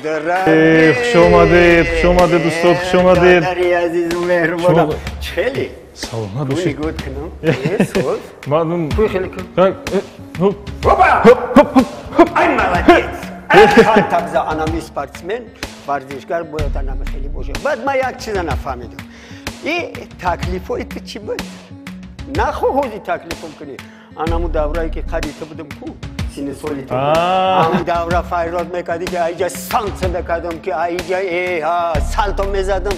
Абдурабби. Хуш омадед, хуш омадед, устод, хуш омадед. Додари азизу меҳрубонам. Чӣ хеле? Саломат бошед. Гӯй кунам. Ман хеле кун. Ну. Опа! Ай молодец. Ай табза анами спортсмен, варзишгар бояд анами хеле бошад. Баъд ман як чиза нафаҳмидам. И таклифҳои ту чӣ буд? Нахоҳ ҳози таклифом кунӣ. Анаму даврае ки қади ту будам ку, сини соли ту. Ҳамун давра файрод мекардӣ ки аиҷа санкция мекардам, ки аиҷа салто мезадам.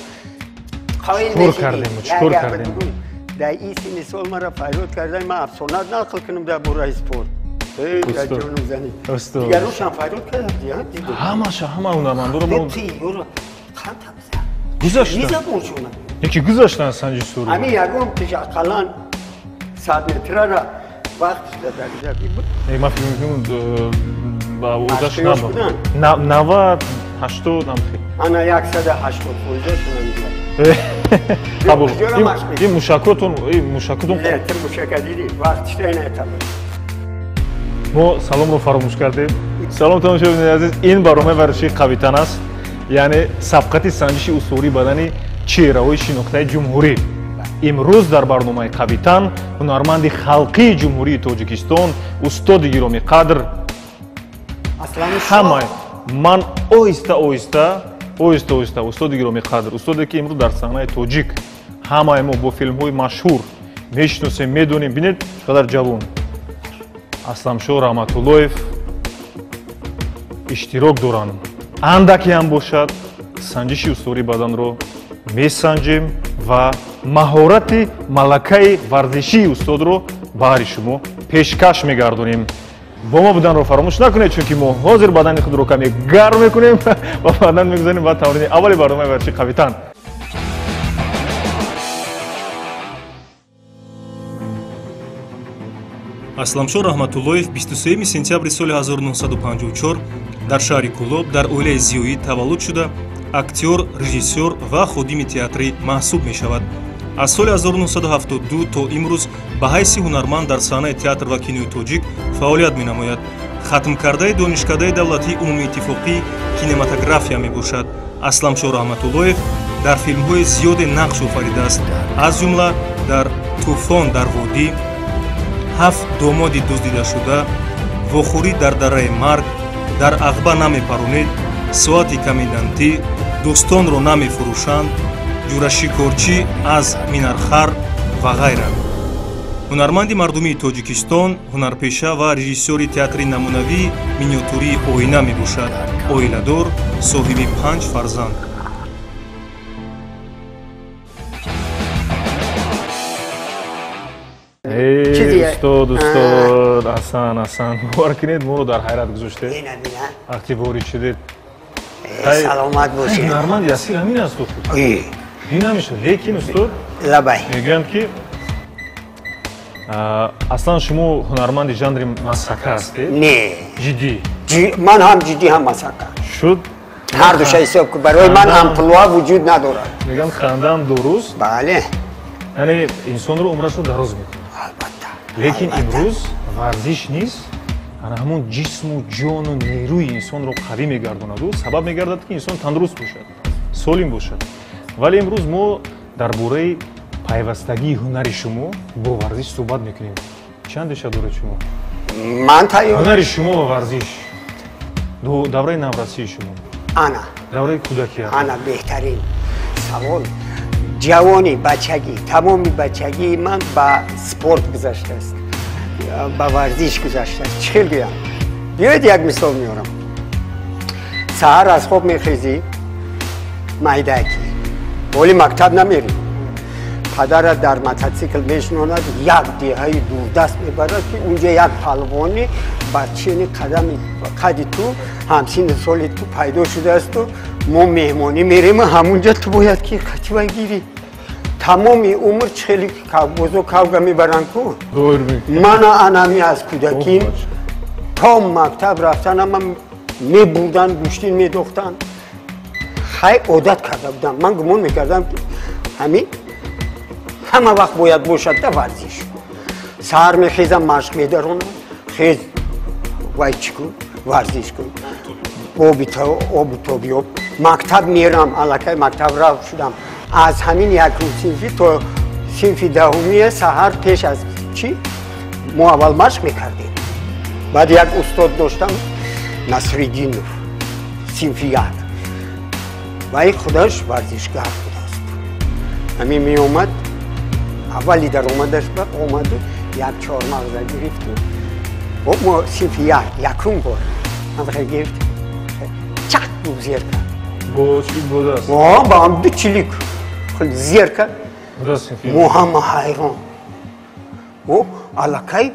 Чикор кардем? Чикор кардем? Дар ин сини сол маро файрод кардан, ман афсона нақл кунам дар бораи спорт. Ҷонум зани. Дигарушам файрод кардам, дидам. Ҳамаша, ҳама ҳунармандоро мо гузаштан. Яки гузаштан санҷи сури. Ҳамин ягон пеш ақаллан 100 метрара вақт дар буд. Ман фикр мекунам ба ӯзаш набуд. 90, 80 ам хел. Ана 180 фоизашона мегӯяд. Қабул. Ин мушакотон, ин мушакотон. Не, ту мушака дидӣ, вақтишта ина қабул. Мо саломро фаромӯш кардем. Салом тамошобинони азиз, ин барномаи варзишии Қавитан аст. Яъне сабқати санҷиши устувории бадани чеҳраҳои шинохтаи ҷумҳурӣ. Имрӯз дар барномаи Қавитан ҳунарманди халқии Ҷумҳурии Тоҷикистон, устоди гиромиқадр ҳама ман оҳиста оҳиста оҳиста оҳиста устоди гиромиқадр, устоде ки имрӯз дар саҳнаи тоҷик ҳамаи мо бо филмҳои машҳур мешиносем, медонем. Бинед чӣ қадар ҷавон Асламшоҳ Раҳматуллоев иштирок доранд. Андаке ҳам бошад санҷиши устувории баданро месанҷем ва маҳорати малакаи варзишии устодро баҳри шумо пешкаш мегардонем. Бо мо буданро фаромӯш накунед, чунки мо ҳозир бадани худро каме гарм мекунем ва баъдан мегузарем ба тамрини аввали барномаи варзишии Қавитан. Асламшоҳ Раҳматуллоев 23 сентябри соли 1954 дар шаҳри Кӯлоб дар оилаи зиёӣ таваллуд шуда, актёр, режиссёр ва ходими театрӣ маҳсуб мешавад. Аз соли 1972 то имрӯз ба ҳайси ҳунарманд дар саҳнаи театр ва кинои тоҷик фаъолият менамояд. Хатмкардаи Донишкадаи давлатии умумииттифоқии кинематография мебошад. Асламшоҳ Раҳматуллоев дар филмҳои зиёде нақш офаридааст, аз ҷумла дар «Тӯфон дар водӣ», «Ҳафт домоди дуздидашуда», «Вохӯрӣ дар дараи марг», «Дар ағба намепаронед», «Соати комендантӣ», «Дӯстонро намефурӯшанд», «Ҷурашикорчӣ аз Минархар» ва ғайра. Ҳунарманди мардумии Тоҷикистон, ҳунарпеша ва режиссёри театри намунавии миниатюрии «Оина» мебошад. Оиладор, соҳиби 5 фарзанд. Устод, устод, асан, асан, бовар кунед, моро дар ҳайрат гузоштед. Вақти ворид шудед. Саломат бошед. Ҳунарманди асил ҳамин аст, устод. Ин намешавад. Лекин устод, лабай, мегӯянд ки аслан шумо ҳунарманди жанри масхака ҳастед? Не. Ҷиддӣ? Ман ҳам ҷиддӣ, ҳам масхака. Шуд? Ҳар душа ҳисоб кун. Барои ман амплуа вуҷуд надорад. Мегӯянд хандаам дуруст. Бале. Яъне инсонро умрашро дароз мекунад. Албатта. Лекин имрӯз варзиш низ ана ҳамон ҷисму ҷону нерӯи инсонро қавӣ мегардонаду сабаб мегардад, ки инсон тандуруст бошад, солим бошад. Вале имрӯз мо дар бораи пайвастагии ҳунари шумо бо варзиш суҳбат мекунем. Чӣ андеша доред шумо? Ман тайёр. Ҳунари шумо ва варзиш давраи наврасии шумо. Ана. Давраи кӯдакӣ. Ана беҳтарин савол. Ҷавонӣ, бачагӣ, тамоми бачагии ман ба спорт гузаштааст, ба варзиш гузаштааст. Чӣ хел гӯям? Биёед як мисол меорам. Саҳар аз хоб мехезӣ, майдакӣ, боли мактаб намерӣ. Падарат дар мототсикл мешинонад, як деҳаи дурдаст мебарад, ки унҷа як палвони бар чени қадами қади ту, ҳамсини соли ту пайдо шудаасту мо меҳмонӣ мерем, ҳамунҷа ту бояд ки қатива гирӣ. Тамоми умр чӣ хеле кавбозо кавга мебаранд ку. Мана анами аз кӯдаким то мактаб рафтанама мебурданд, гӯштин медохтанд. Хай одат карда будам. Ман гумон мекардам, ки ҳамин ҳама вақт бояд бошад да варзиш. Саҳар мехезам, машқ медаронам, хез вай чӣ кун, варзиш кун. Обу тобиёб. Мактаб мерам, аллакай мактаб рав шудам. Аз ҳамин якум синфи то синфи даҳумия саҳар пеш аз чӣ мо аввал машқ мекардем. Баъд як устод доштам, Насриддинов, синфи як. Вай худаш варзишгар будааст. Ҳамин меомад, аввали даромадаш ба омаду як чормағза гирифту. Мо синфи як, якум бор. Ҳам гирифт, чак зер кард. Бо чӣ будааст? Ба ҳам ду чилик зер кард. Мо ҳама ҳайрон. О, аллакай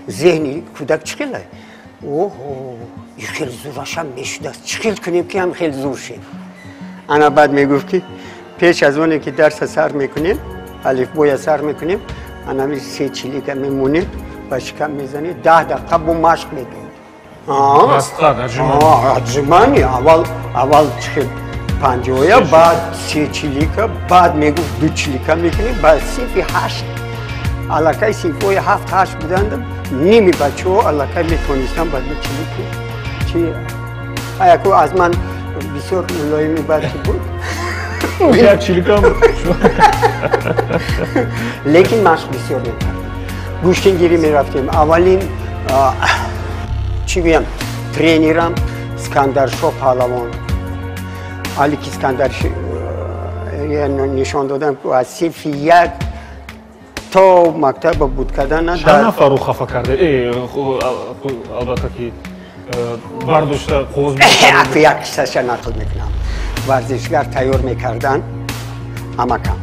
зеҳни кӯдак чӣ хел? Оҳо, ин хел зурашам мешудааст. Чӣ хел кунем ки ҳам хел зур шед? Ана баъд мегуфт ки пеш аз оне ки дарса сар мекунем, алифбоя сар мекунем, анами се чилика мемонем, ба шикам мезанем, 10 дақиқа бо машқ медод. Отжимание. Аввал чӣ хел панҷоя, баъд се чилика, баъд мегуфт ду чилика мекунем, баъд синфи 8 аллакай синфҳои 7-8 буданд, ними бачаҳо аллакай метонистанд ба ду чилики. Чи аяку аз ман бисёр мулоими бад буд. Як чиликам. Лекин машқ бисёр мекардем. Гӯштингирӣ мерафтем. Аввалин чӣ гӯям, тренерам Искандаршо Паҳлавон. Алики Искандар нишон додам, аз синфи 1 то мактаба буд кардан. Чанд нафарро хафа карда? Албатта ки бардошта қоғоз. Як қиссаша нақл мекунам. Варзишгар тайёр мекардан амакам.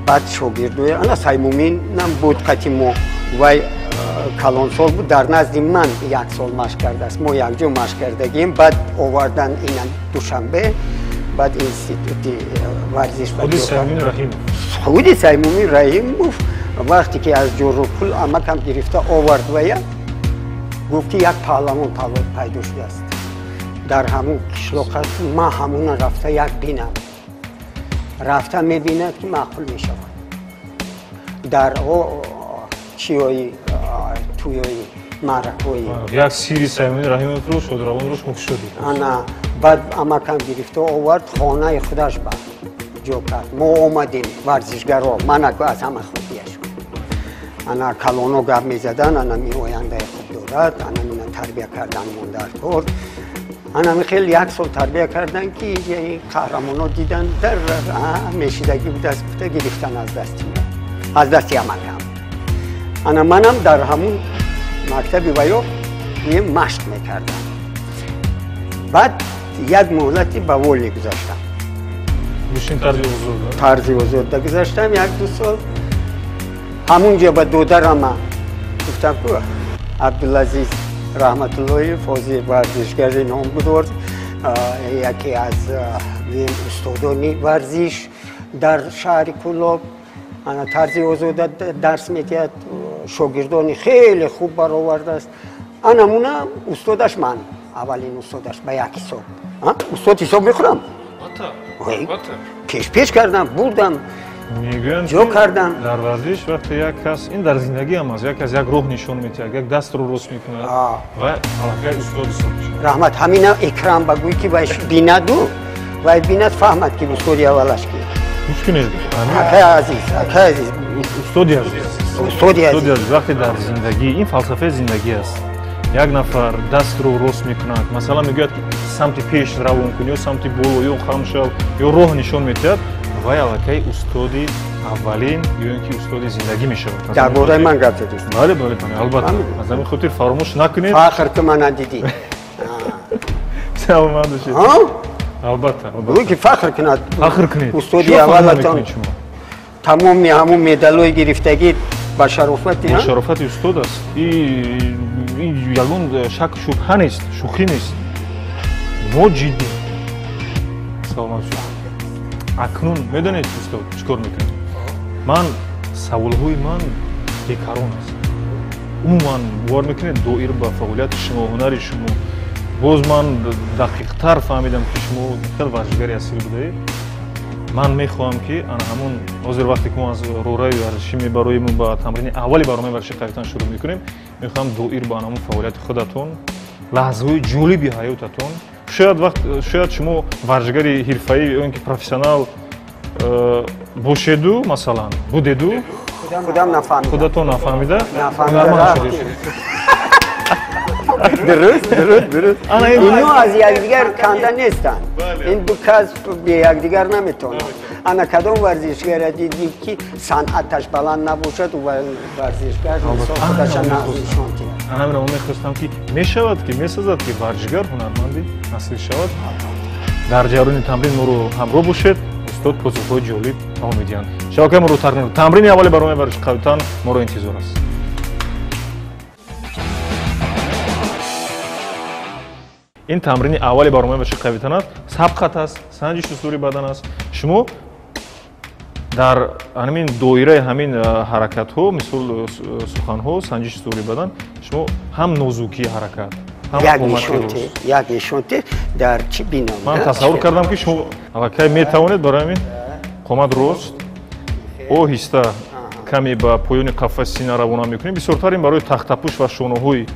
Баъд шогирдои ана Саймуминам буд қати мо. Вай калонсол буд, дар назди ман як сол машқ кардааст. Мо якҷо машқ кардагием. Баъд овардан ина Душанбе, баъд институти варзиш. Худи Саймумин Раҳимов. Худи Саймумин Раҳимов вақте ки аз Ҷурупул амакам гирифта овард вая, гуфт ки як паҳлавон пайдо шудааст. Дар ҳамун қишлоқ аст, ман ҳамуна рафта як бинам. Рафта мебинад ки маъқул мешавад. Дар чиёи тӯёи маъракҳои як сири Саймумин Раҳимовро шодравонро шумо кушодед. Ана баъд амакам гирифта овард, хонаи худаш ба ҷо кард. Мо омадем варзишгаро, ман аз ҳама хубияш. Ана калоно гап мезадан, ана ми ояндаи хуб дорад, ана мина тарбия кардан мондар кор. Ана ми хел як сол тарбия кардан ки қаҳрамоно дидан дар мешидагӣ будааст, гуфта гирифтан аз дасти мо, аз дасти амакам. Ана манам дар ҳамун мактаби ваё машқ мекардам. Баъд як муҳлати ба воле гузаштам. Тарзи озода гузаштам 1-2 сол. Ҳамун ҷо ба додарама гуфтам ку Абдулазиз Раҳматуллоев, ҳозир варзишгари номгузор, яке аз устодони варзиш дар шаҳри Кӯлоб. Ана тарзи озода дарс медиҳад, шогирдони хеле хуб баровардааст. Анамуна устодаш ман, аввалин устодаш ба як ҳисоб. Устод ҳисоб мехӯрам? Пеш-пеш кардам, бурдам, ҷо кардам. Дар варзиш вақте як кас, ин дар зиндагӣ ҳам аст, як кас як роҳ нишон медиҳад, як дастро рост мекунад ва аллакай устод ҳисоб мешавад. Раҳмат, ҳамина экран ба гӯй ки вай бинаду, вай бинад, фаҳмад ки устоди аввалаш ки. Гӯш кунед. Акай азиз, акай азиз. Устоди азиз. Устоди азиз. Вақте дар зиндагӣ, ин фалсафаи зиндагӣ аст. Як нафар дастро рост мекунад, масалан мегӯяд ки самти пеш равон кун, ё самти боло, ё хам шав, ё роҳ нишон медиҳад, вай аллакай устоди аввалин ё ин ки устоди зиндагӣ мешавад. Дар бораи ман гап задист. Бале, бале, бале, албатта. Аз ҳамин хотир фаромӯш накунед. Фахр ки мана дидӣ. Саломат бошед. Албатта, албатта. Гӯй ки фахр кунад. Фахр кунед. Устоди аввалатон тамоми ҳамун медалҳои гирифтагӣ ба шарофати ба шарофати устод аст. Ин ягон шак шубҳа нест, шӯхӣ нест. Мо ҷиддӣ. Саломат бошед. Акнун медонед устод чӣ кор мекунед? Ман саволҳои ман бекарон аст. Умуман бовар мекунед доир ба фаъолияти шумо, ҳунари шумо. Боз ман дақиқтар фаҳмидам ки шумо хеле варзишгари асил будаед. Ман мехоҳам ки ана ҳамун ҳозир вақте ки мо аз рораи варзишӣ мебароем ба тамрини аввали барномаи варзиши қавитан шурӯъ мекунем, мехоҳам доир ба ана ҳамун фаъолияти худатон, лаҳзаҳои ҷолиби ҳаётатон, Шояд вақт шояд шумо варзишгари ҳирфаӣ ё ин ки профессионал бошеду, масалан, будеду, худам нафаҳмида. Худатон нафаҳмида, ҳунарманд шудед. Дуруст, дуруст, дуруст. Ино аз якдигар канда нестанд. Ин ду касб бе якдигар наметавонанд. Ана кадом варзишгара дидӣ, ки санъаташ баланд набошад, варзишгар мисол худаша нишон диҳад? Ана ҳаминро мехостам, ки мешавад, ки месазад, ки варзишгар ҳунарманди аслӣ шавад. Дар ҷараёни тамрин моро ҳамроҳ бошед, устод посухҳои ҷолиб ба мо медиҳанд. Шабакаи моро тарк накунед. Тамрини аввали барномаи варзиши қавитан моро интизор аст. Ин тамрини аввали барномаи варзиши қавитан аст. Сабқат аст, санҷиши устури бадан аст. Шумо дар ҳамин доираи ҳамин ҳаракатҳо, мисол суханҳо, санҷиши устури бадан, шумо ҳам нозукии ҳаракат, як нишонте дар чӣ бинам. Ман тасаввур кардам, ки шумо аллакай метавонед. Барои ҳамин қомат рост, оҳиста каме ба поёни қафаси сина равона мекунем. Бисёртар ин барои тахтапӯш ва шонаҳои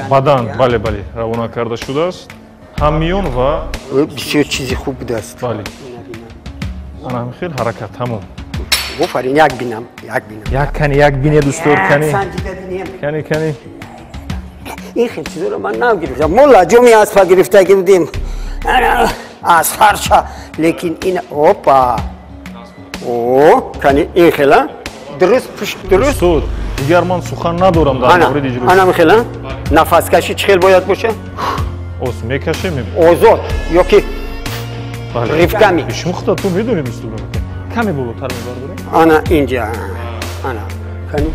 бадан, бале, бале, равона карда шудааст, ҳам миён ва бисёр чизи хуб будааст. Бале, ана ҳамин хел ҳаракат, тамом. Офарин, як бинам, як бинам. Як кани, як бинед, устод, кани, кани, кани. Ин хел чизоро ман нав гирифтам. Мо лаҷоми аспа гирифтагӣ будем аз фарша, лекин ин опа, о, кани, ин хела дуруст, пушт дуруст. Устод, дигар ман сухан надорам дар мавриди иҷро. Ана хела нафаскашӣ чӣ хел бояд боша? Оз мекашем. Озод ё ки рифками? Шумо худатон медонед, устод, каме болотар мебардорем. Ана инҷа, ана, кани.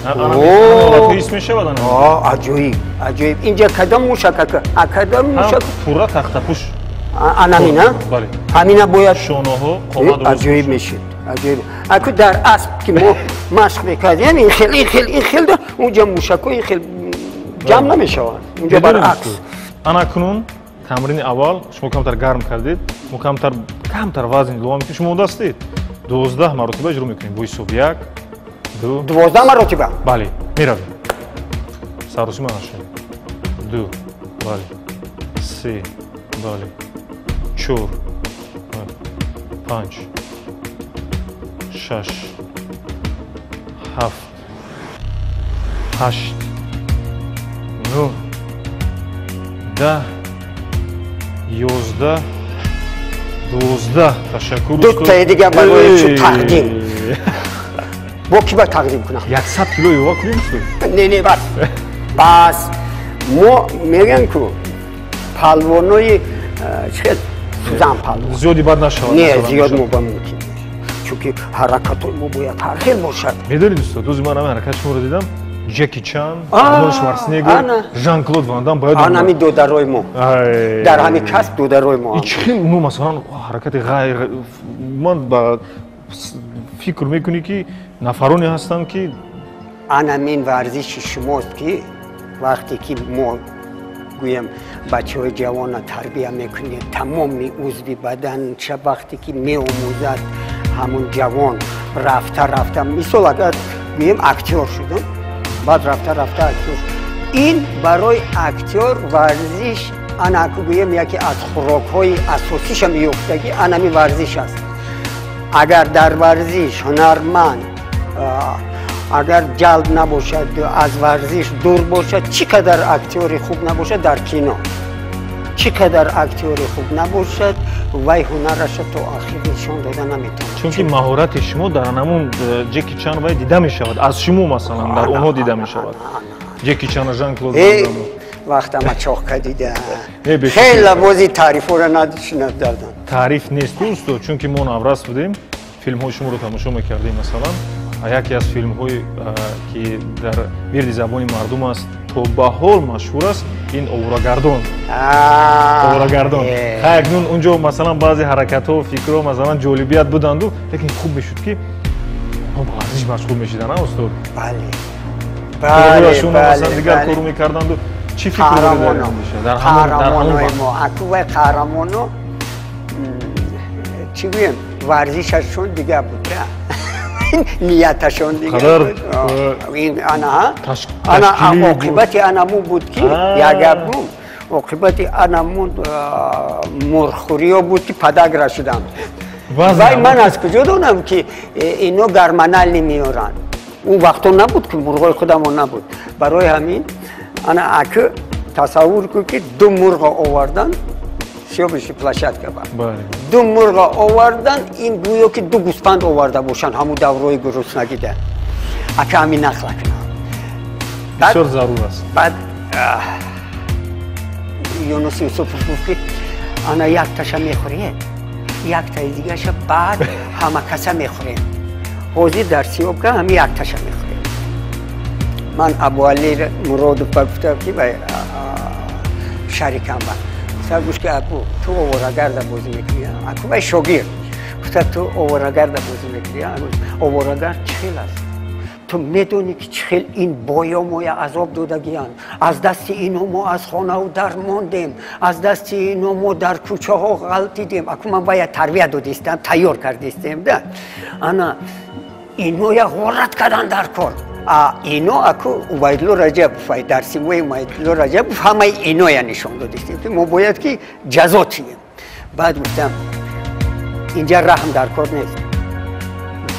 Ҳис мешавад. Аҷоиб, аҷоиб. Инҷа кадом мушак, а кадом мушак? Пурра тахтапӯш. Ана ҳамина? Бале. Ҳамина бояд. Шонаҳо, қомат. Аҷоиб мешид, аҷоиб. Аку дар асп ки мо машқ мекардем, ин хел, ин хел, ин хел, унҷа мушакҳо ин хел ҷамъ намешаванд, унҷа баръакс. Ана кунун тамрини аввал. Шумо камтар гарм кардед, мо камтар, камтар вазн илова мекунем. Шумо омода ҳастед? 12 маротиба иҷро мекунем бо ҳисоб: як, ду. 12 маротиба? Бале, меравем, саросима нашавем. Ду, бале, се, бале, чор, панҷ, шаш, ҳафт, ҳашт, нӯҳ, 10, 11, 12. Ташаккур. Дутаи дига барои чу тақдим. Бо ки бояд тақдим кунам? 100 кило илова кунем, устод? Не, не, бас, бас. Мо мегӯям ку палвонои чӣ, сӯзан палвон. Зиёди бад нашавад. Не, зиёд мо ба мумкин, чунки ҳаракатҳои мо бояд ҳар хел бошад. Медонед, устод, рӯзи ман ҳамин ҳаракати шуморо дидам, Ҷеки Чан, Арнолд Шварценеггер, Жан-Клод Ван Дам бояд. Ана ҳамин додарои мо, дар ҳамин касб додарои мо. Чӣ хел уно, масалан, ҳаракати ғайр, ман ба фикр мекунӣ, ки нафароне ҳастанд, ки Анамин варзиши шумост, ки вақте ки мо гӯем бачаҳои ҷавонро тарбия мекунем, тамоми узви баданша вақте ки меомӯзад, ҳамун ҷавон рафта рафта, мисол, агар гӯем актёр шудам, баъд рафта рафта актёр. Ин барои актёр варзиш, ана гӯем, яке аз хӯрокҳои асосиша меёфтагӣ анами варзиш аст. Агар дар варзиш ҳунарманд агар ҷалб набошад, аз варзиш дур бошад, чӣ қадар актёри хуб набошад дар кино, чӣ қадар актёри хуб набошад, вай ҳунараша то ахир нишон дода наметавонад. Чунки маҳорати шумо дар ҳамун Ҷеки Чан вай дида мешавад аз шумо, масалан, дар онҳо дида мешавад, Ҷеки Чана, Жан Клод. Вақтама чоқ кадида, хеле бози таърифҳоро надишнад. Таъриф нест, устод, чунки мо наврас будем, филмҳои шуморо тамошо мекардем. Масалан, яке аз филмҳое, ки дар вирди забони мардум аст, то ба ҳол машҳур аст, ин Оворагардон, Оворагардон. Хай, акнун унҷо, масалан, баъзе ҳаракатҳо, фикрҳо, масалан, ҷолибият буданду, лекин хуб мешуд, ки ба варзиш машғул мешидан, а, устод? Бале. Масалан, дигар кору мекарданду. Чӣ фикр? Қаҳрамонои мо аку вай қаҳрамоно, чӣ гӯем, варзишашон дигар буд, нияташон дигар буд. Ана ана оқибати анаму буд, ки як гап бу. Оқибати анамун мурғхӯриё буд ки подагра шудам. Вай ман аз куҷо донам ки ино гормонални меоранд? Он вақто набуд ки мурғои худамон набуд. Барои ҳамин ана аки тасаввур кун ки ду мурға овардан съёмочный площадка ба. Ду мурға овардан, ин гӯё ки ду гӯспанд оварда бошанд ҳамун даврои гуруснагида. Ака ҳамин нақла кунам. Бисёр зарур аст. Баъд Юнус Юсупов гуфт ки ана якташа мехӯред, яктаи дигаша баъд ҳама каса мехӯрем. Ҳозир дар съёмка ҳами якташа мехӯрем. Ман Абуали Муродов ба гуфтам ки ба шарикам ба. Гуфта гӯш ки аку ту оворагарда бозӣ мекунӣ. Аку вай шогирд. Гуфта ту оворагарда бозӣ мекунӣ. Оворагард чӣ хел аст? Ту медонӣ ки чӣ хел ин боё моя азоб додагиянд. Аз дасти ино мо аз хонаву дар мондем, аз дасти ино мо дар кӯчаҳо ғалтидем. Аку ман вая тарбия додистам, тайёр кардистем да. Ана иноя ғорат кардан дар кор. А ино аку Убайдулло Раҷабов, ай дар симои Убайдулло Раҷабов ҳамаи иноя нишон додистем ки мо бояд ки ҷазо тием. Баъд гуфтам инҷа раҳм дар кор нест.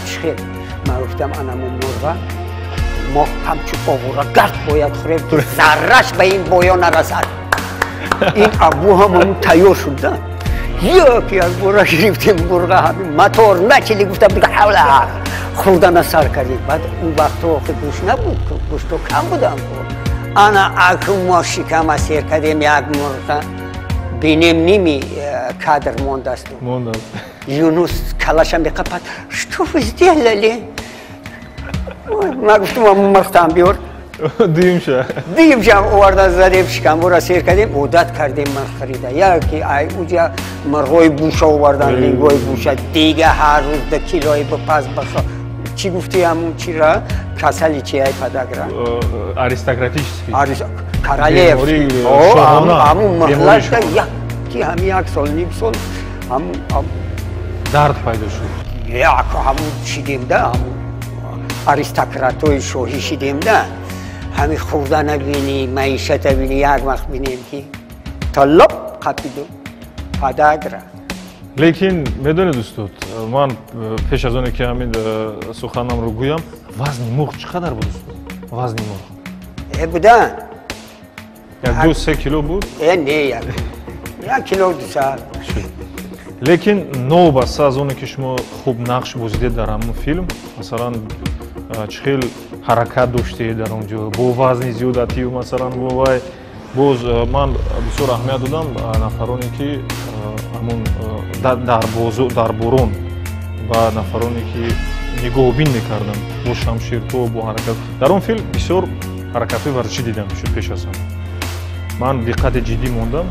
Чӣ хел? Ман гуфтам анамо мурға мо ҳамчун оворагард бояд хӯрем ки зарраш ба ин боё нарасад. Ин абу ҳамамун тайёр шуд да. Яки аз бора гирифтем мурға, ҳамин мотор начали гуфтам ҳавла хӯрдана сар кардем. Баъд он вақто охи гӯшт набуд, гӯшто кам будам. Ана аку мо шикама сер кардем як мурға, бинем ними кадр мондааст. Мондааст. Юнус калаша меқапад. Что вы сделали? Ман гуфтам мурғтам биёр. Дуюмша. Дуюмша овардан задем, шикамбора сер кардем, одат кардем мурғ харида. Яки ай уҷа мурғои буша овардан, лингои буша, дига ҳар рӯз 2 килои бипаз бихо. Чӣ гуфти ҳамун чира? Касали чи ай подагра? Аристократический. Королевский. Ҳамун муҳлатда яки ҳами як сол, ним сол ҳамун дард пайдо шуд. Як ҳамун шидем да, ҳамун аристократои шоҳӣ шидем да. Ҳами хӯрдана бинӣ, маишата бинӣ, як вақт бинем ки то лоп қапиду подагра. Лекин медонед устод, ман пеш аз оне ки ҳамин суханамро гӯям, вазни мурғ чӣ қадар буд устод? Вазни мурғ? Будан. Як ду се кило буд? Не, як кило 200. Лекин новобаста аз оне ки шумо хуб нақш бозидед дар ҳамон филм, масалан чӣ хел ҳаракат доштед дар он ҷо, бо вазни зиёдатию масалан бо вай, боз ман бисёр аҳамият додам нафароне ки ҳамун дарборон ва нафароне ки нигоҳубин мекарданд бо шамширҳо, бо ҳаракат. Дар он филм бисёр ҳаракатҳои варзишӣ дида мешуд пеш аз ҳама. Ман диққати ҷиддӣ мондам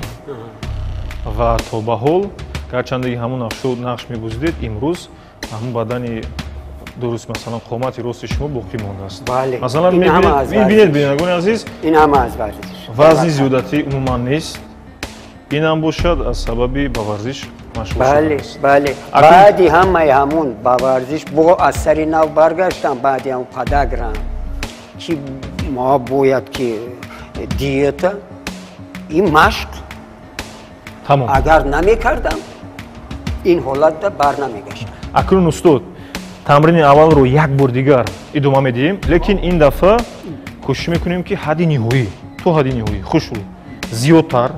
ва то ба ҳол гарчанде ки ҳамун нақш мебозидед, имрӯз ҳамун бадани дуруст, масалан қомати рости шумо боқӣ мондааст. Масалан мебинед бинандагони азиз, ин ҳама аз варзиш. Вазни зиёдатӣ умуман нест. Ин ҳам бошад аз сабаби ба варзиш машғул шудан. Бале, баъди ҳамаи ҳамун ба варзиш бо аз сари нав баргаштам, баъди ҳамун подаграм ки мо бояд ки диета, ин машқ тамом. Агар намекардам, ин ҳолатда бар намегаштам. Акнун устод, тамрини аввалро як бор дигар идома медиҳем, лекин ин дафъа кӯшиш мекунем ки ҳадди ниҳоӣ, то ҳадди ниҳоӣ хушрӯ зиёдтар.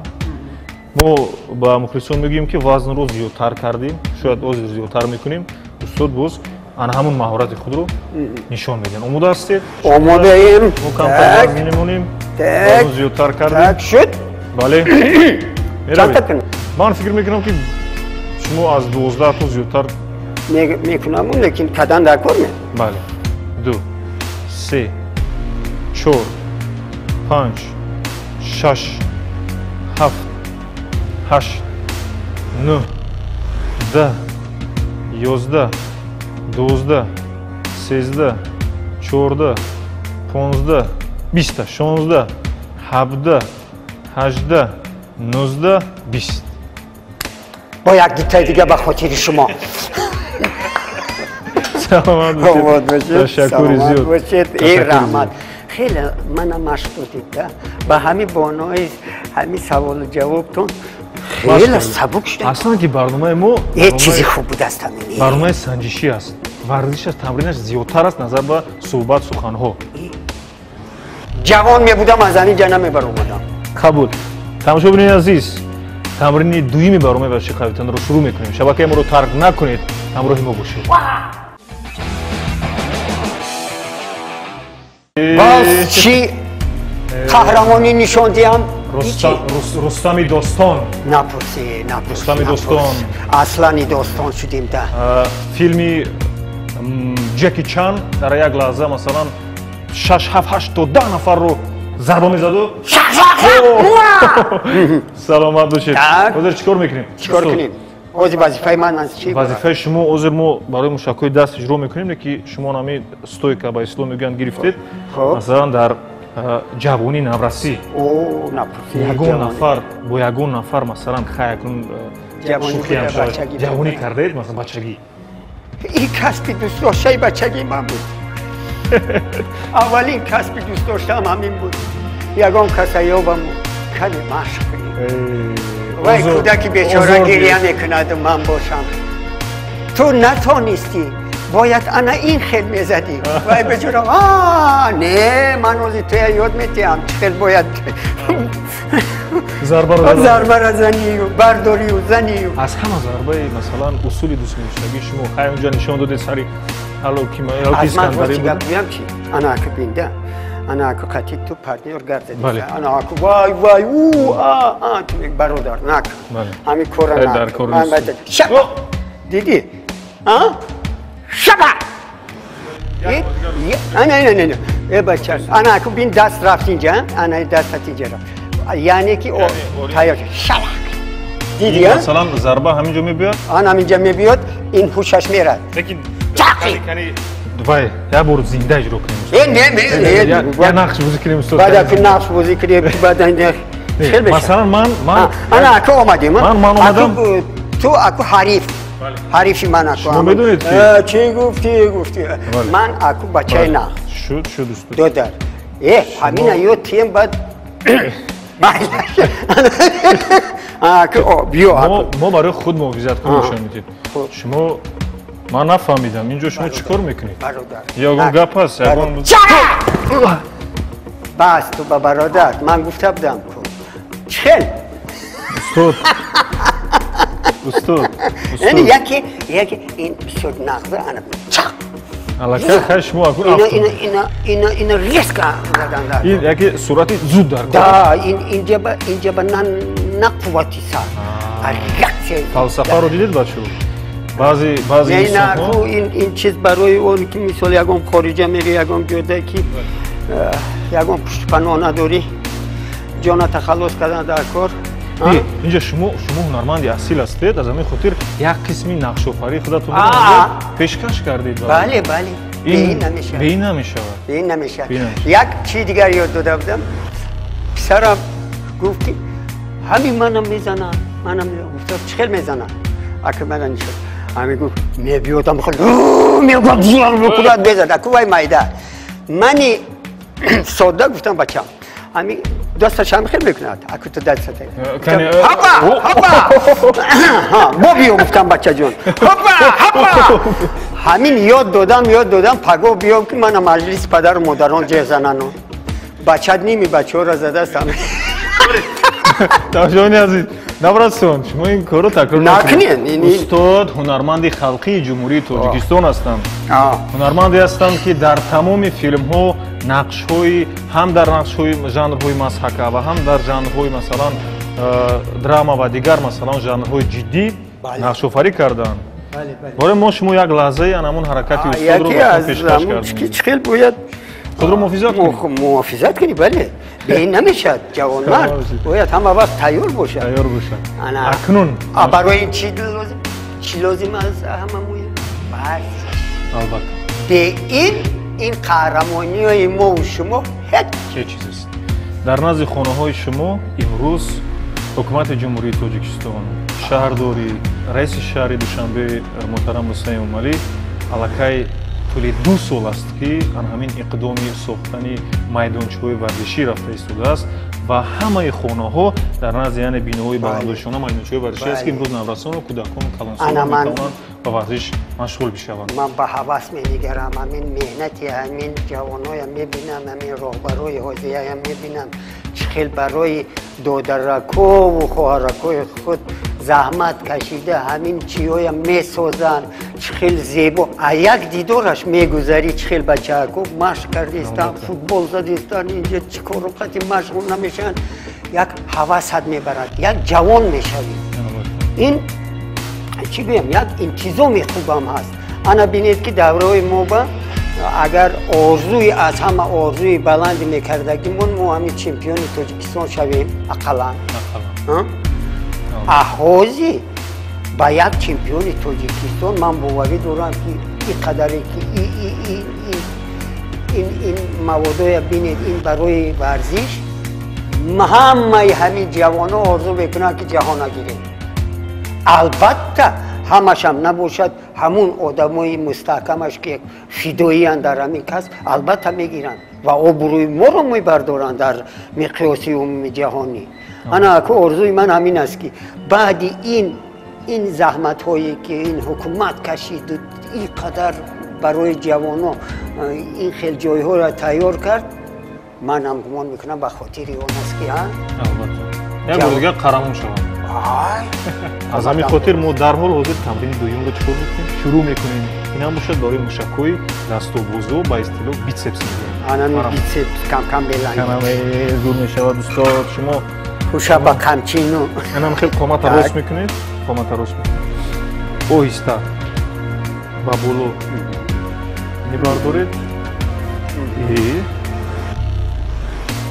Мо ба мухлисон мегӯем ки вазнро зиёдтар кардем, шояд ҳозир зиёдтар мекунем. Устод боз ана ҳамун маҳорати худро нишон медиҳанд. Омода ҳастед? Омодаем. Мо камтар вазн мемонем, вазн зиёдтар кардем. Так шуд? Бале. Меравем. Ман фикр мекунам ки шумо аз 12 то зиёдтар мекунам, лекин кадан дар кор ме? Бале. 2, 3, 4, 5, 6, 7, 8, 9, 10, 11, 12, 13, 14, 15, 20, 16, 17, 18, 19, 20. Бо як дитаи дига ба хотири шумо. Саломат бошед. Ташаккури зиёд. Эй раҳмат. Хеле мана машқ додед, да? Ба ҳамин бонои Ҳамин саволу ҷавобтон хеле сабук шуд. Аслан ки барномаи мо ҳеҷ чизи хуб будааст ҳамин. Барномаи санҷишӣ аст. Варзиш аст, тамринаш зиёдтар аст назар ба суҳбат, суханҳо. Ҷавон мебудам, аз ҳамин ҷа намебаромадам. Қабул. Тамошобинони азиз, тамрини дуюми барномаи варзиши қавитанро шурӯъ мекунем. Шабакаи моро тарк накунед, ҳамроҳи мо бошед. Боз чӣ қаҳрамонӣ нишон диҳам? Рустами достон. Напурсӣ, напурсӣ. Рустами достон. Аслани достон шудем да. Филми Ҷеки Чан дар як лаҳза масалан 6, 7, 8 то 10 нафарро зарба мезаду. Саломат бошед. Ҳозир чӣ кор мекунем? Чӣ кор кунем? Ҳозир вазифаи ман аз чӣ? Вазифаи шумо ҳозир мо барои мушакҳои даст иҷро мекунем, ки шумо ҳамин стойка ба ислом мегӯянд гирифтед. Масалан дар ҷавонӣ наврасӣ ягон нафар бо ягон нафар масалан хай акнун ҷавонӣ кардаед, масалан бачагӣ. Ин касби дӯстдоштаи бачагии ман буд. Аввалин касби дӯстдоштаам ҳамин буд. Ягон каса ёбам каме машқ кунем. Вай кӯдаки бечора гиря мекунаду ман бошам. Ту натонистӣ, бояд ана ин хел мезадӣ. Вай бечора а не, ман ҳозир туя ёд метиҳам, чӣ хел бояд зарбаро занию, бардорию, занию. Аз ҳама зарбаи масалан усули дӯстмедоштагии шумо хай онҷа нишон додед сари аз ман рости гап гӯям чи? Ана аку бинда, ана аку қатӣ ту партнёр гардадӣ, ана аку вай вай у а а ту бародар нак, ҳамин кора нак. Шаба дидӣ? А? Шаба! Ана ана ана э бача, ана аку бин даст рафт инҷа, ана дастат инҷа рафт. Яъне ки тайёр шаба. Дидӣ? Масалан зарба ҳамин ҷо мебиёд? Ана ҳамин ҷо мебиёд, ин ҳушаш мерад. Лекин вай як бор зинда иҷро кунем. Не, не, не. Я нақш бозӣ кунем устод. Баъд аку нақш бозӣ кунем, баъд масалан ман ана аку омадем. Ман омадам. Ту аку ҳариф. Ҳарифи ман аку. Шумо медонед ки чӣ гуфтӣ, гуфтӣ. Ман аку бачаи нақш. Шуд, шуд устод. Додар. Ҳамина ёд тием баъд аку биё аку. Мо барои худ муҳофизат кунем нишон медиҳед. Шумо ман нафаҳмидам, инҷо шумо чӣ кор мекунед? Ягон гап ҳаст, ягон бас ту ба бародар, ман гуфта будам ку. Чел. Устод. Устод. Яъне яке яке ин бисёр нағза ана чақ. Аллакай хай шумо акун афтод. Ина ина ина ина резко задан дар. Ин яке сурати зуд дар кор. Да, ин инҷа ба инҷа ба на қуввати сар. Реаксия. Фалсафаро дидед бачаҳо? Баъзе баъзе инсонҳо ин чиз барои он ки мисол ягон хориҷа мери, ягон ҷода ки ягон пуштпаноҳ надорӣ, ҷоната халос кардан дар кор. Инҷа шумо ҳунарманди асил ҳастед, аз ҳамин хотир як қисми нақшофарии худатонро пешкаш кардед. Бале, бале. Беин намешавад. Беин намешавад. Беин намешавад. Як чизи дигар ёд дода будам. Писарам гуфт ки ҳамин манам мезанам, манам гуфтам чӣ хел мезанам? Ака мана нишон. Ҳамин гуфт мебиёдам хел мекунад мезад. Аку вай майда. Мани содда гуфтам бачам. Ҳамин дасташ ҳам хел мекунад. Аку ту дастат. Ҳапа! Ҳапа! Бо биё гуфтам бачаҷон. Ҳапа! Ҳапа! Ҳамин ёд додам, ёд додам, пагоҳ биём ки мана маҷлиси падару модарон ҷеғ занану. Бачат ними бачаҳоро задааст ҳамин. Тамошобинони азиз, наврасон, шумо ин корро такрор накунед. Устод ҳунарманди халқии Ҷумҳурии Тоҷикистон ҳастанд. Ҳунарманде ҳастанд, ки дар тамоми филмҳо нақшҳои ҳам дар нақшҳои жанрҳои мазҳака ва ҳам дар жанрҳои масалан драма ва дигар масалан жанрҳои ҷиддӣ нақшофарӣ карданд. Барои мо шумо як лаҳзаи ан ҳамон ҳаракати устодро пешкаш кардем. Чӣ хел бояд худро муҳофизат кунӣ? Муҳофизат кунӣ, бале. Бе ин намешавад. Ҷавонмард бояд ҳама вақт тайёр бошад. Тайёр бошад. Акнун барои ин чӣ лозим? Чӣ лозим аз ҳама муҳим? Варзиш. Албатта. Бе ин қаҳрамониҳои мову шумо ҳеҷ чиз аст. Дар назди хонаҳои шумо имрӯз ҳукумати Ҷумҳурии Тоҷикистон, шаҳрдорӣ, раиси шаҳри Душанбе муҳтарам Рустам Эмомалӣ аллакай тӯли 2 сол аст, ки ан ҳамин иқдоми сохтани майдончаҳои варзишӣ рафта истодааст ва ҳамаи хонаҳо дар назди яъне биноҳои баландошёна майдончаҳои варзишӣ аст, ки имрӯз наврасону кӯдакону калонсолон метавонанд ба варзиш машғул бишаванд. Ман ба ҳавас менигарам, ҳамин меҳнати ҳамин ҷавоноям мебинам, ҳамин роҳбарои ҳозияям мебинам, чӣ хел барои додаракову хоҳаракои худ заҳмат кашида ҳамин чиҳоям месозанд, чӣ хел зебо. А як дидораш мегузарӣ, чӣ хел бачаако машқ кардистанд, футбол задистанд, инҷа чӣ кору қати машғул намешаванд, як ҳавасат мебарад, як ҷавон мешавӣ. Ин чӣ гӯям, як интизоми хубам ҳаст. Ана бинед, ки давраҳои мо ба агар орзуи аз ҳама орзуи баланди мекардагимон, мо ҳамин чемпиони Тоҷикистон шавем ақаллан. Аҳози ба як чемпиони Тоҷикистон ман боварӣ дорам, ки ин қадаре ки ин маводоя бинед, ин барои варзиш ҳамаи ҳамин ҷавонҳо орзу мекунанд, ки ҷаҳона гирем. Албатта ҳамашам набошад, ҳамун одамои мустаҳкамаш, ки фидоиянд дар ҳамин касб, албатта мегиранд ва обрӯи моро мебардоранд дар миқёси умуми ҷаҳонӣ. Ана аку орзуи ман ҳамин аст, ки баъди ин заҳматҳое, ки ин ҳукумат кашиду ин қадар барои ҷавонҳо ин хел ҷойҳоро тайёр кард, манам гумон мекунам ба хотири он аст, ки албатта як бор дигар қаҳрамон шаванд. Аз ҳамин хотир мо дарҳол ҳозир тамрини дуюмро чӣ кор мекунем? Шурӯъ мекунем. Ин ҳам бошад барои мушакҳои дасту бозу, ба истилоҳ битсепс мегӯем. Анами битсепс кам-кам беланг. Канаме зур мешавад, устод. Шумо хуша ба қамчину. Анам хел қомата рост мекунед, қомата рост мекунед, оҳиста ба боло мебардоред.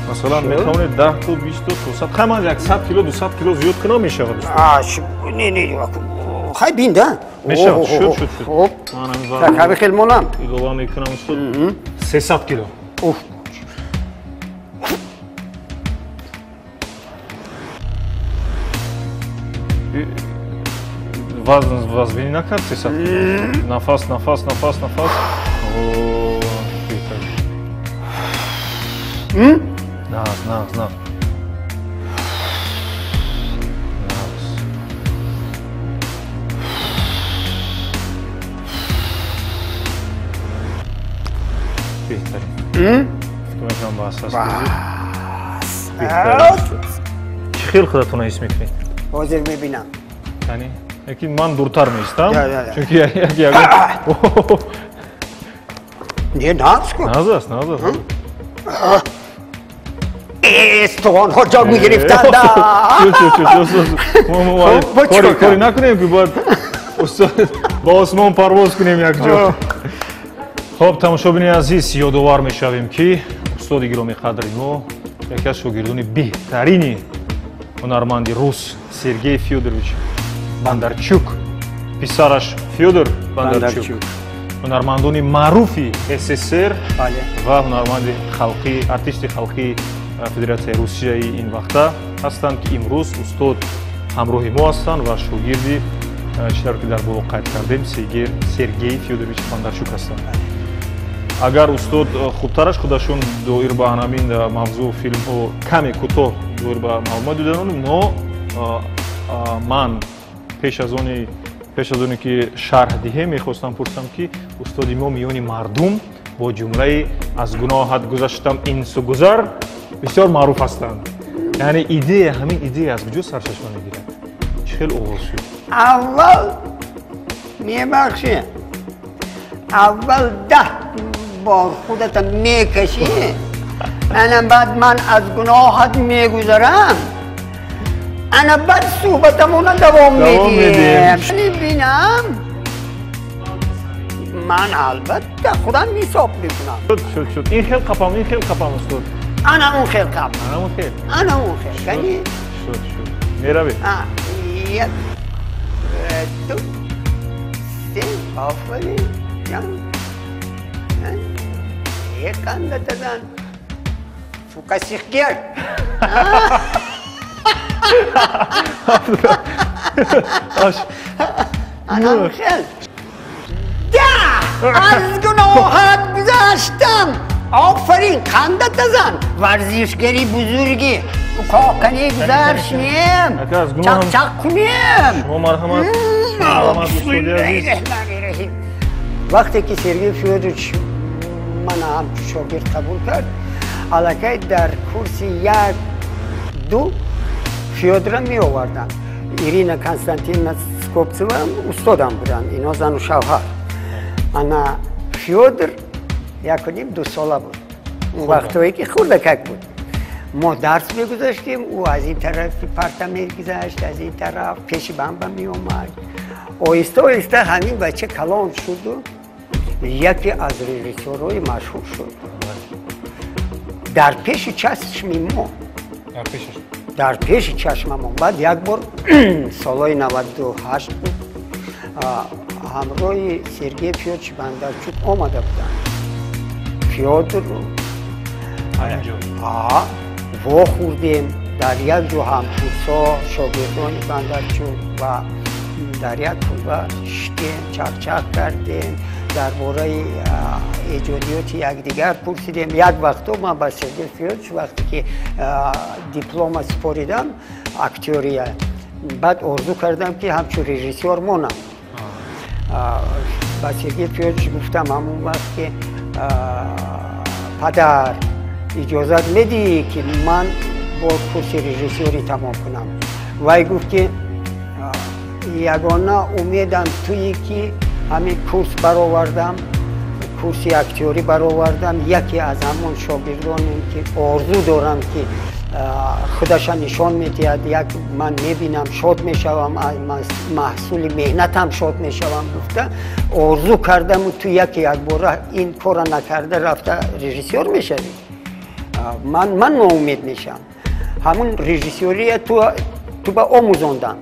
Масалан, метавонед 10 то, 20 то, то 100, хай ман 100 кило, 200 кило зиёд кунам, мешавад? Не, не, хай бин да. Мешавад, шуд, шуд, шуд. Так, ҳами хел монам. Илова мекунам, устод, 300 кило. Уф. Вазн вазвинӣ накард 300 кило? Нафас, нафас, нафас, нафас. Нағз, нағз, нағз, нағз. Беҳтарин. Фикр мекунам, бас аст. Чӣ хел худатонро ҳис мекунед? Ҳозир мебинам. Яъне яки ман дуртар меистам, чунки як ягон Не, нағз ку. Нағз аст, нағз аст. Стуғонҳо ҷо мегирифтанд. Кори накунем, ки бояд ба осмон парвоз кунем якҷо. Хоб, тамошобини азиз, ёдовар мешавем, ки устоди гиромиқадри мо яке аз шогирдони беҳтарини ҳунарманди рус Сергей Фёдорович Бондарчук, писараш Фёдор Бондарчук, ҳунармандони маъруфи СССР ва ҳунарманди халқӣ, артисти халқии Федератсияи Русияи ин вақта ҳастанд, ки имрӯз устод ҳамроҳи мо ҳастанд ва шогирди, чӣ тавр ки дар боло қайд кардем, Сергей Фёдорович Бондарчук ҳастанд. Агар устод хубтараш худашон доир ба ҳамин мавзӯъ филмҳо каме кӯтоҳ доир ба маълумот доданон, но ман пеш аз оне ки шарҳ диҳем, мехостам пурсам, ки устоди мо миёни мардум бо ҷумлаи «аз гуноҳат гузаштам, инсу гузар» бисёр маъруф ҳастанд. Яъне идея, ҳамин идея аз куҷо сарчашма мегирад? Чӣ хел оғоз шуд? Аввал мебахшед, аввал 10 бор худата мекашӣ, ана баъд ман аз гуноҳат мегузарам, ана баъд суҳбатамона давом медиҳем. Бинам, ман албатта худам ҳисоб мекунам. Шуд, шуд, ин хел қапам, ин хел қапам, устод. Ана он хел қап. Ана он хел. Ана он хел. Кани? Шуд, шуд. Меравед. Як, ду, се, офарин. Ҷан. Екандатадан. Фукасихгер. Ана он хел. Да! Аз гуноҳат гузаштам. Офарин, қандата зан. Варзишгари бузургӣ. Кокани гузаршнем. Чақ-чақ кунем. Шумо марҳамат. Марҳамат, устоди азиз. Вақте ки Сергей Фёдорович мана ҳамчун шогирд қабул кард, аллакай дар курси 1-2 Фёдора меоварданд. Ирина Константиновна Скобцева устодам буданд, ино зану шавҳар. Ана Фёдор 1.5-2 сола буд. Он вақтое ки хурдакак буд. Мо дарс мегузаштем, ӯ аз ин тарафи парта мегузашт, аз ин тараф пеши бамба меомад. Оҳиста оҳиста ҳамин бача калон шуду яке аз режиссёрҳои машҳур шуд. Дар пеши чашми мо. Дар пеши чашмамон. Баъд як бор солҳои 98 буд, ҳамроҳи Сергей Фёдорович Бондарчук омада буданд. Фёдор вохӯрдем дар як ҷо ҳамкурсҳо, шогирдони Бондарчук, ва дар як кулба шиштем, чақчақ кардем, дар бораи эҷодиёти якдигар пурсидем. Як вақто ман ба Сергей Фёдорович вақте ки диплома супоридам актёрия, баъд орзу кардам ки ҳамчун режиссёр монам. Ба Сергей Фёдорович гуфтам ҳамон вақт ки падар, иҷозат медиҳӣ ки ман бо курси режиссёрӣ тамом кунам? Вай гуфт ки ягона умедам туе ки ҳамин курс баровардам, курси актёрӣ баровардам, яке аз ҳамон шогирдонем ки орзу дорам ки худаша нишон медиҳад, як ман мебинам шод мешавам, маҳсули меҳнатам шод мешавам гуфта орзу кардаму ту яке якбора ин корра накарда рафта режиссёр мешавӣ, ман ноумед мешавам. Ҳамун режиссёрия ту ба омӯзондам.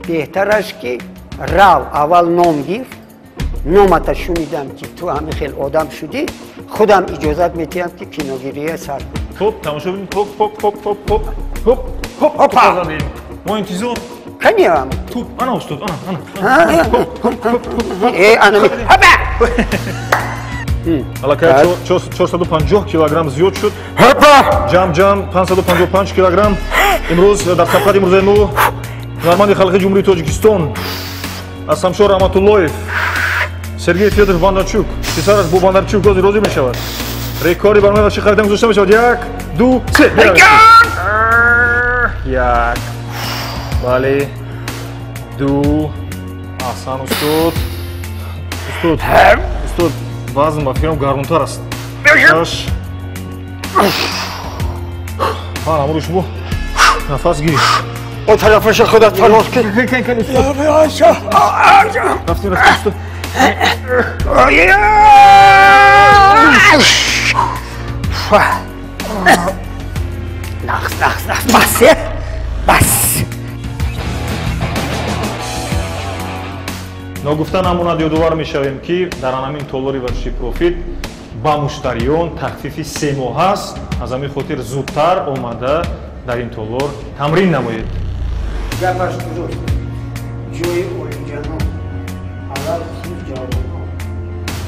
Беҳтараш ки рав аввал ном гир, номата шунидам ки ту ҳамин хел одам шудӣ, худам иҷозат медиҳам ки киногирия сар кунӣ. Хоп, тамошо бинед. Хоп, хоп, хоп, хоп, хоп, хоп, хоп, Опа! Мо интизор. Каниам. Туп, ана устод, ана, ана. Хоп, хоп, хоп, хоп. Э, ана ми. Хопа! Аллакай 450 килограмм зиёд шуд. Хопа! Ҷам ҷам 555 килограмм. Имрӯз дар сабқати имрӯзаи мо ҳунарманди халқи Ҷумҳурии Тоҷикистон Асамшо Раҳматуллоев, Сергей Фёдорович Бондарчук, писараш бо Бондарчук розӣ розӣ мешавад. Рекорди барномаи варзиши қавитан гузошта мешавад. 1, 2, 3. Як. Бале. 2. Аҳсан устод. Устод. Устод, вазн ба фикрам гаронтар аст. 6. Ман амрӯи шумо нафас гирифт. О тарафаша худат фармоз кун. Кан, кан, устод. Рафтем, рафтем, устод. Нақс, нақс, нақс. Бас, бас. Ногуфта намонад, ёдовар мешавем ки дар ҳамин толори варзиши Профит ба муштариён тахфифи 3 моҳ аст. Аз ҳамин хотир зудтар омада дар ин толор тамрин намоед. Гапаш дуруст. Ҷои олиҷаноб, алалхусус ҷавонон,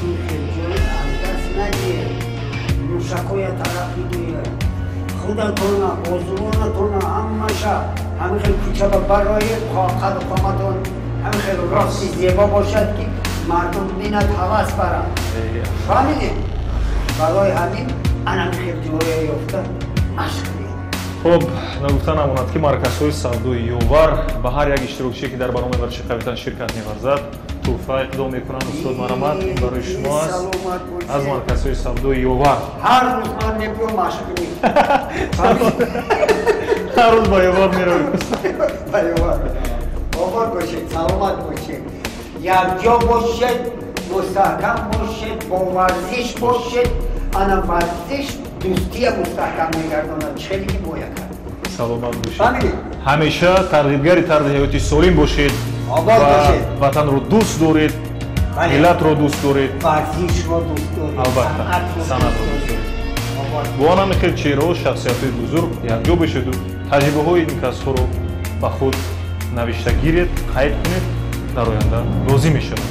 ин хел ҷой аз даст надиҳед. Мушакҳоя тараф бидӯед, худатона, бозувонатона ҳамаша ҳамин хел кӯча ба бароед, қаду қоматон ҳамин хел рости зебо бошад ки мардум бинад, ҳавас барад. Фаҳмидед? Барои ҳамин ана хел ҷоя ёфта машқ кунед. Хоб, нагуфта намонад ки марказҳои савдои Ёвар ба ҳар як иштирокчие ки дар барномаи варзиши қавитан ширкат меварзад тӯҳфа иқдом мекунанд. Устод, марҳамат, ин барои шумо аст аз марказҳои савдои Ёвар. Ҳар рӯз ман мебиём машқ кунем. Ҳар рӯз ба Ёвар меравем. Ба Ёвар. Обод бошед, саломат бошед, якҷо бошед, мустаҳкам бошед, бо варзиш бошед. Ана варзиш дӯстия мустаҳкам мегардонад, хеле ки бояд кард. Саломат бошед. Ҳамеша тарғибгари тарзи ҳаёти солим бошед. Обод бошед. Ватанро дӯст доред, миллатро дӯст доред, варзишро дӯст доред, албатта санъатро дӯст доред. Бо он ҳамин хел чеҳраҳо, шахсиятҳои бузург якҷо бошеду таҷрибаҳои ин касҳоро ба худ навишта гиред, қайд кунед, дар оянда лозим мешавад.